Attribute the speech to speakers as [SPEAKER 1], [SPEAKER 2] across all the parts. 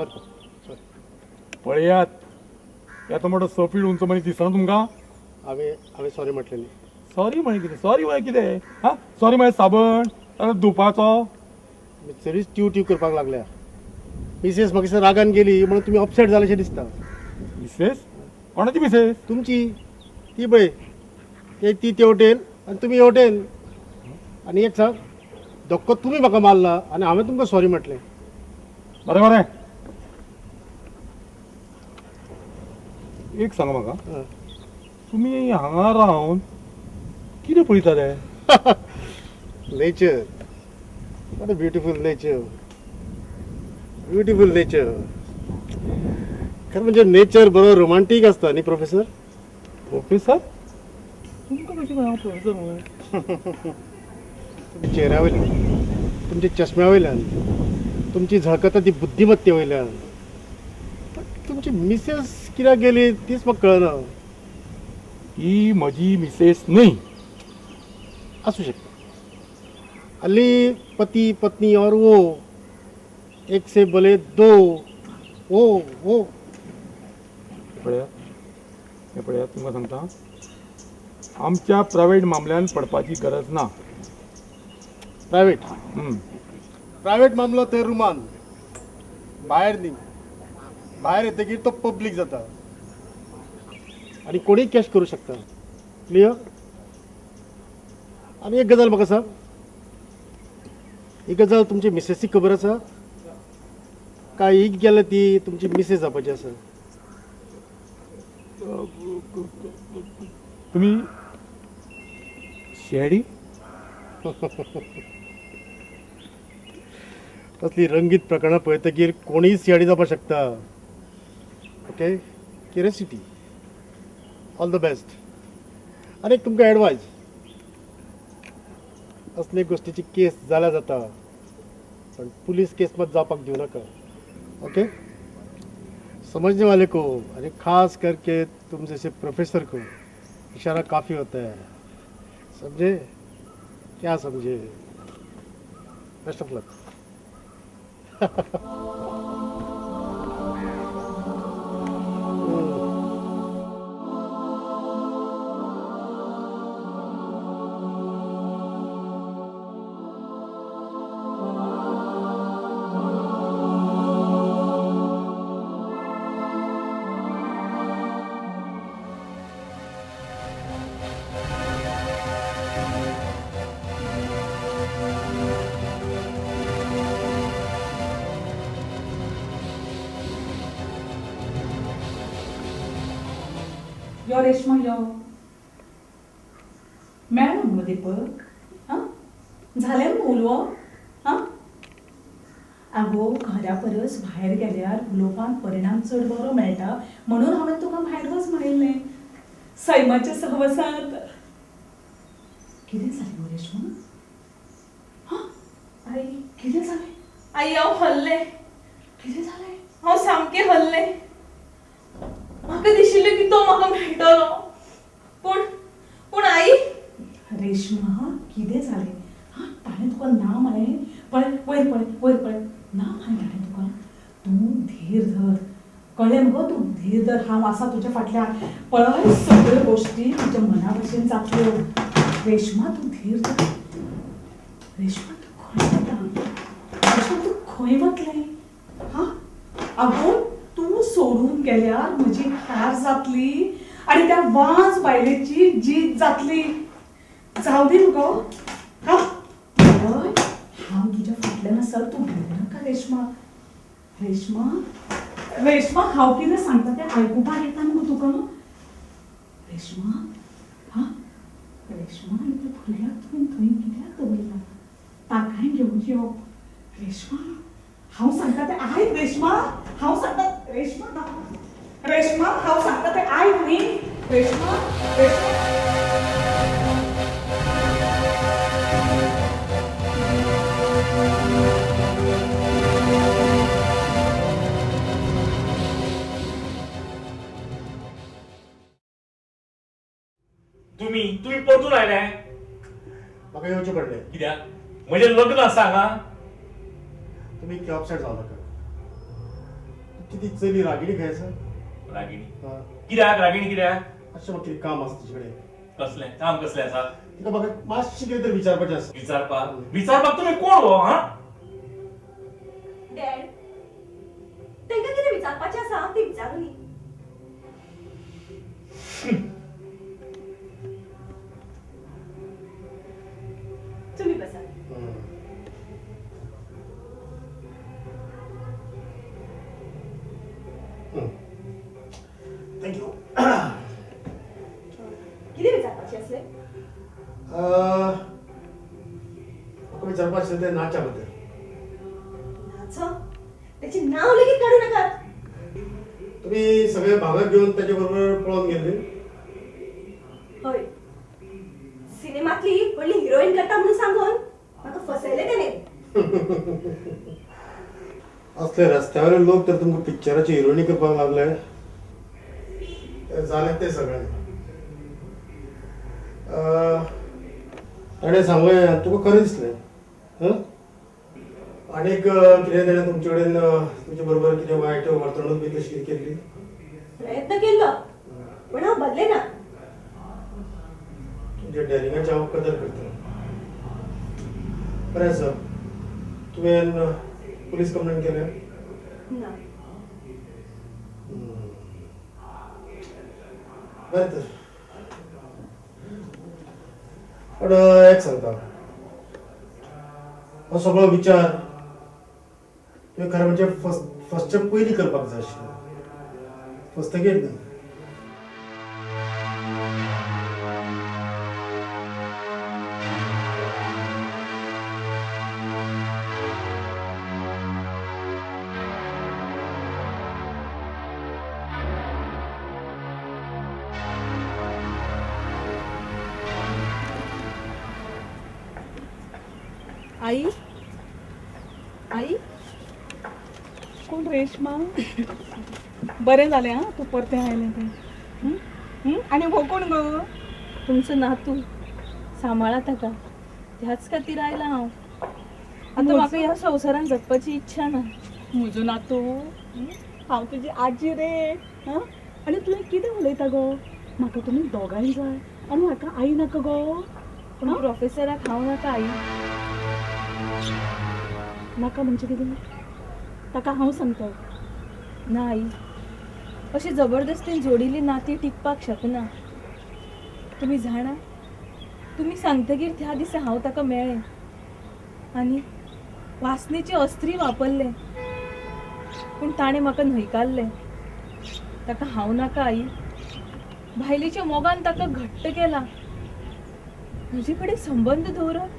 [SPEAKER 1] Sorry sorry.
[SPEAKER 2] पळयात येतो मोठो 6 फीट उंच मनीस दिसना तुमकां?
[SPEAKER 1] हांवें हांवें सॉरी म्हटलें न्ही.
[SPEAKER 2] सॉरी म्हळें कितें? सॉरी म्हळें कितें? हां, सॉरी म्हळें साबण धुवपाचो.
[SPEAKER 1] चडीच ट्यू ट्यू करपाक लागल्या. मिसेस म्हाका रागान गेली म्हणून तुमी अपसेट जालेशें दिसता.
[SPEAKER 2] मिसेस? कोणाची मिसेस?
[SPEAKER 1] तुमची. ती पळय ती ते वटेन आनी तुमी हे वटेन. आनी एक सांग, धक्को तुमी म्हाका मारला आनी हांवें तुमकां सॉरी म्हटलें.
[SPEAKER 2] बरें बरें, एक सांगा म्हाका, तुमी हांगा रावन कितें पळयता ते?
[SPEAKER 1] Nature. What a beautiful nature. Beautiful nature. खरें म्हणजे नेचर बरो रोमांटीक आसता न्ही प्रोफेसर?
[SPEAKER 2] प्रोफेसर? तुमकां कशें कळ्ळें हांव प्रोफेसर म्हणून?
[SPEAKER 1] तुमच्या चेहऱ्या वयल्यान, तुमच्या चश्म्या वयल्यान, तुमची झळकता ती बुद्धिमत्ते वयल्यान. तुमची मिसेस कित्याक गेली तीच म्हाका कळना.
[SPEAKER 2] ही म्हजी मिसेस न्हय.
[SPEAKER 1] आसूं शकता. हल्ली पती पत्नी और वो एक से भले दो. ओ ओ
[SPEAKER 2] पळयात, हें पळयात, तुमकां सांगता, आमच्या प्रायवेट मामल्यान पडपाची गरज ना.
[SPEAKER 1] प्रायवेट? प्रायवेट मामलो थंय रुमान, भायर न्ही. भायर येतकीर तो पब्लीक जाता आनी कोणीय कॅश करूं शकता. क्लियर? आनी एक गजाल म्हाका सांग, ही गजाल तुमची मिसेसीक खबर आसा काय ही गेल्या ती तुमची मिसेस जावपाची आसा?
[SPEAKER 2] तुमी शेडी?
[SPEAKER 1] तसली रंगीत प्रकरणां पळयतकीर कोणीय सियाडी जावपाक शकता. Okay, curiosity. All the best. आनी एक तुमकां एडवायज, असले गोश्टीची केस जाल्यार जाता पण पुलीस केस मात जावपाक दिवं नाका. ओके? समझने वाले को अरे खास करके तुम जैसे प्रोफेसर को इशारा काफ़ी होता है. समझे? क्या समझे? Best of luck.
[SPEAKER 3] यो रेश्मा यो, मेळ्ळो मगो दीपक? आं, जालें मगो उलोवप? आं, आगो घरा परस भायर गेल्यार उलोवपान परिणाम चड बरो मेळटा म्हणून हांवें तुका भायर वच म्हणिल्लें. सैमाच्या सहवासांत. कितें जालें गो रेश्मा? हां आई, कितें जालें?
[SPEAKER 4] आई हांव हल्लें.
[SPEAKER 3] कितें जालें?
[SPEAKER 4] हांव सामकें हल्लें. म्हाका दिशिल्लें की तो म्हाका मेळटलो, पूण पूण आई.
[SPEAKER 3] रेश्मा कितें जालें? हां, ताणें तुका ना म्हळें? पळय वयर पळय, वयर पळय, ना म्हळें ताणें तुका? तूं धीर धर, कळ्ळें मगो? तूं धीर धर, हांव आसा तुज्या फाटल्यान. पळय सगळ्यो गोश्टी तुज्या मना भशेन जातल्यो. रेश्मा तूं धीर धर. रेश्मा तूं खंय वता? रेश्मा तूं खंय वतलें? हां, आगो तूं सोडून गेल्यार म्हजी हार जातली आनी त्या वाज बायलेची जीत जातली. जावं दी मगो. हां, पळय हांव तुज्या फाटल्यान आसा, तूं भिवू नाका रेश्मा. रेश्मा, रेश्मा हांव कितें सांगता तें आयकुपाक येता मगो तुका? रेश्मा, हां रेश्मा, आनी त्या भुरग्याक तुवें थंय कित्याक दवरला? ताकाय घेवन यो. रेश्मा हांव सांगता तें आयक. रेश्मा हांव सांगता. रेश्मा, रेश्मा हांव सांगता तें आयक न्ही. रेश्मा, रेश्मा.
[SPEAKER 5] तुम्ही तुम्ही परतून आयले?
[SPEAKER 1] म्हाका येवचें पडलें.
[SPEAKER 5] कित्याक? म्हजें लग्न आसा हांगा.
[SPEAKER 1] तुमी इतके अपसेट जावं नाका. ती चली रागिणी खंय आसा?
[SPEAKER 5] रागिणी कित्याक? रागिणी कित्याक?
[SPEAKER 1] अशें म्हाका कितें काम आसा तिचे कडेन.
[SPEAKER 5] कसलें काम? कसलें आसा?
[SPEAKER 1] तिका म्हाका मातशें कितें तरी विचारपाचें आसा.
[SPEAKER 5] विचारपाक? विचारपाक तुमी कोण हो? हा
[SPEAKER 4] डॅड, तांकां कितें विचारपाचें आसा तें विचारूनी. तुम्ही बसा.
[SPEAKER 1] Thank you.
[SPEAKER 4] कितें विचारपाचें आसलें?
[SPEAKER 1] म्हाका विचारपाचें आसलें तें नाचा बद्दल.
[SPEAKER 4] नाचो? तेचें नांव लेगीत काडूं नाकात.
[SPEAKER 1] तुमी सगळे भागाक घेवन ताचे बरोबर पळोवन गेल्ले?
[SPEAKER 4] हय, सिनेमातली व्हडली हिरोईन करता म्हणून सांगून म्हाका फसयलें तेणें.
[SPEAKER 1] असले रस्त्यावयले लोक तर तुमकां पिक्चराची हिरोईनी करपाक लागले. जालें तें सगळें. ताणें सांगलें तुका खरें दिसलें. आनीक कितें ताणें तुमचे कडेन तुमचे बरोबर कितें वायट वर्तणूक बी तशी केल्ली?
[SPEAKER 4] प्रयत्न केल्लो पण हांव बदले ना.
[SPEAKER 1] तुमच्या डॅरिंगाची हांव कदर करता. बरें आसा, तुवें पुलीस कंप्लेन केलें?
[SPEAKER 4] ना.
[SPEAKER 1] बरें तर, पण एक सांगता, हो सगळो विचार तुवें खरें म्हणजे फर्स्टच्या पयलीं करपाक जाय आशिल्लो. फसतगीर न्ही.
[SPEAKER 3] आई, आई, कोण रेश्मा? बरें जालें आं तूं परतें आयलें तें. आनी हो कोण गो?
[SPEAKER 4] तुमचो नातू. सांबाळा ताका, ह्याच खातीर आयलां हांव. आतां म्हाका ह्या संवसारान जगपाची इच्छा ना.
[SPEAKER 3] म्हजो नातू? हांव तुजी आजी रे. हां, आनी तुवें कितें उलयता गो? म्हाका तुमी दोगांय जाय आनी हाका आई नाका गो.
[SPEAKER 4] पूण प्रोफेसराक हांव नाका आई.
[SPEAKER 3] नाका म्हणजे कितें? ताका हांव सांगता.
[SPEAKER 4] ना आई, अशी जबरदस्तीन जोडिल्ली नाती टिकपाक शकना. तुमी जाणा, तुमी सांगतगीर त्या दिसा हांव ताका मेळ्ळें आनी वासनेची अस्त्री वापरलें, पूण ताणें म्हाका न्हयकारलें. ताका हांव नाका आई. बायलेच्या मोगान ताका घट्ट केला. म्हजे कडेन संबंद दवरप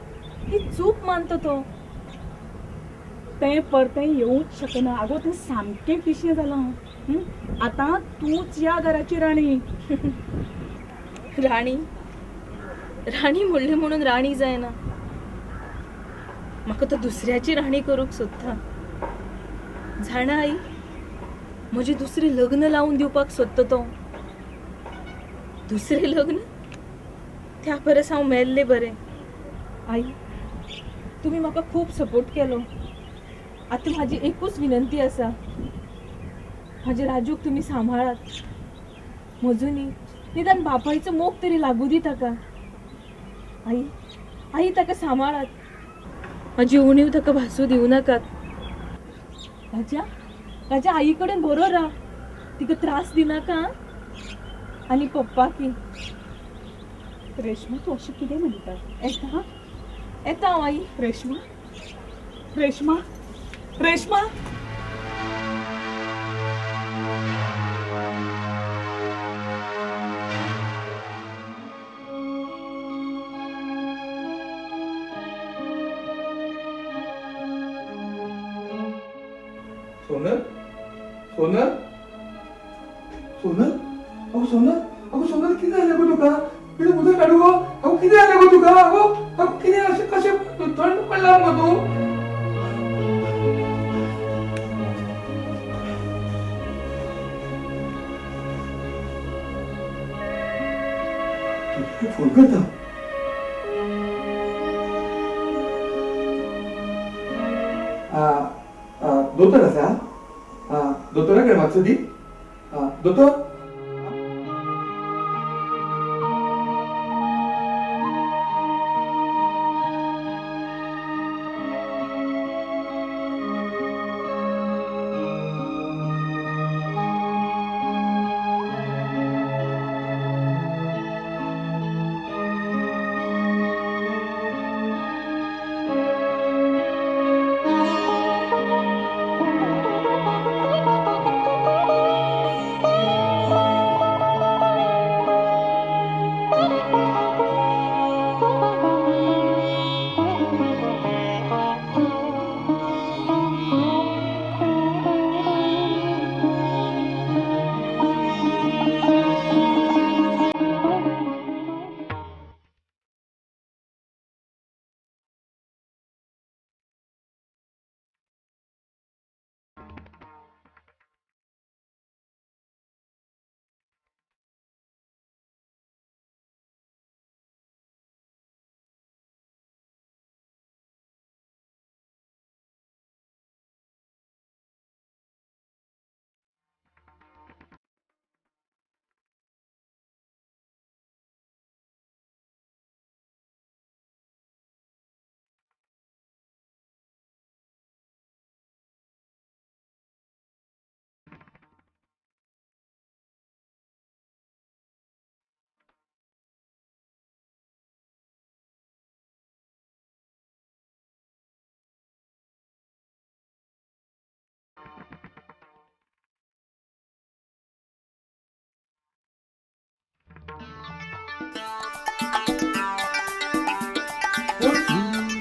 [SPEAKER 4] ही चूक मानता तो.
[SPEAKER 3] तें परतें येवंक शकना. आगो तें सामकें पिशें जालां. आतां तूंच ह्या घराची राणी.
[SPEAKER 4] राणी? राणी म्हणलें म्हणून राणी जायना. म्हाका तो दुसऱ्याची राणी करूंक सोदता. जाणा आई, म्हजें दुसरें लग्न लावन दिवपाक सोदता तो. दुसरें लग्न? त्या परस हांव मेल्लें बरें. आई, तुमी म्हाका खूब सपोर्ट केलो. आतां म्हाजी एकूच विनंती आसा, म्हाज्या राजूक तुमी सांबाळात. म्हजो न्ही, निदान बापायचो मोग तरी लागूं दी ताका. आई, आई, ताका सांबाळात. म्हाजी उणीव ताका भासूं दिवं नाकात. राजा, राजा, आई कडेन बरो राव, तिका त्रास दिनाका. आनी पप्पा की.
[SPEAKER 3] रेश्मा, तूं अशें कितें म्हणटा?
[SPEAKER 4] येता येता हांव आई.
[SPEAKER 3] रेश्मा, रेश्मा, रेश्मा.
[SPEAKER 6] सोनल, सोनल, सोनल, अगो सोनल, अगो सोनल, कितें जालें गो तुका? कितें उदक काडूं गो? अगो कितें जालें गो तुका? अगो अगो कितें अशें कशें थंड पडलां मगो तूं? फोन करता. दोतोर आसा? दोतोरा कडेन मातसो दी. आं दोतोर.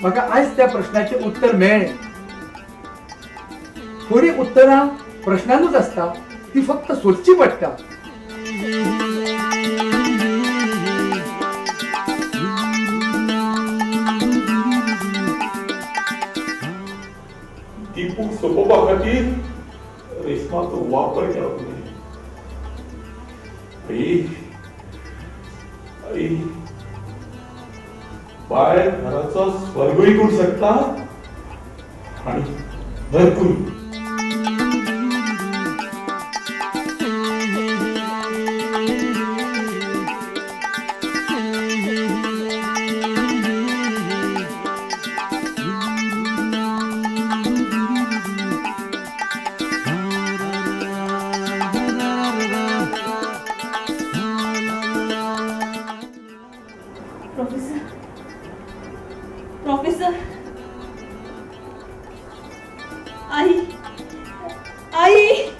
[SPEAKER 6] म्हाका आयज त्या प्रश्नाचें उत्तर मेळ्ळें. थोडीं उत्तरां प्रश्नानूच आसता, ती फक्त सोदची पडटा.
[SPEAKER 2] दीपूक सोपोवपा खातीर रेस्माचो वापर केला तुवें. आई आई बायल घराचो स्वर्गूय करूं शकता आनी नरकूय.
[SPEAKER 4] प्रोफेसर, आई, आई.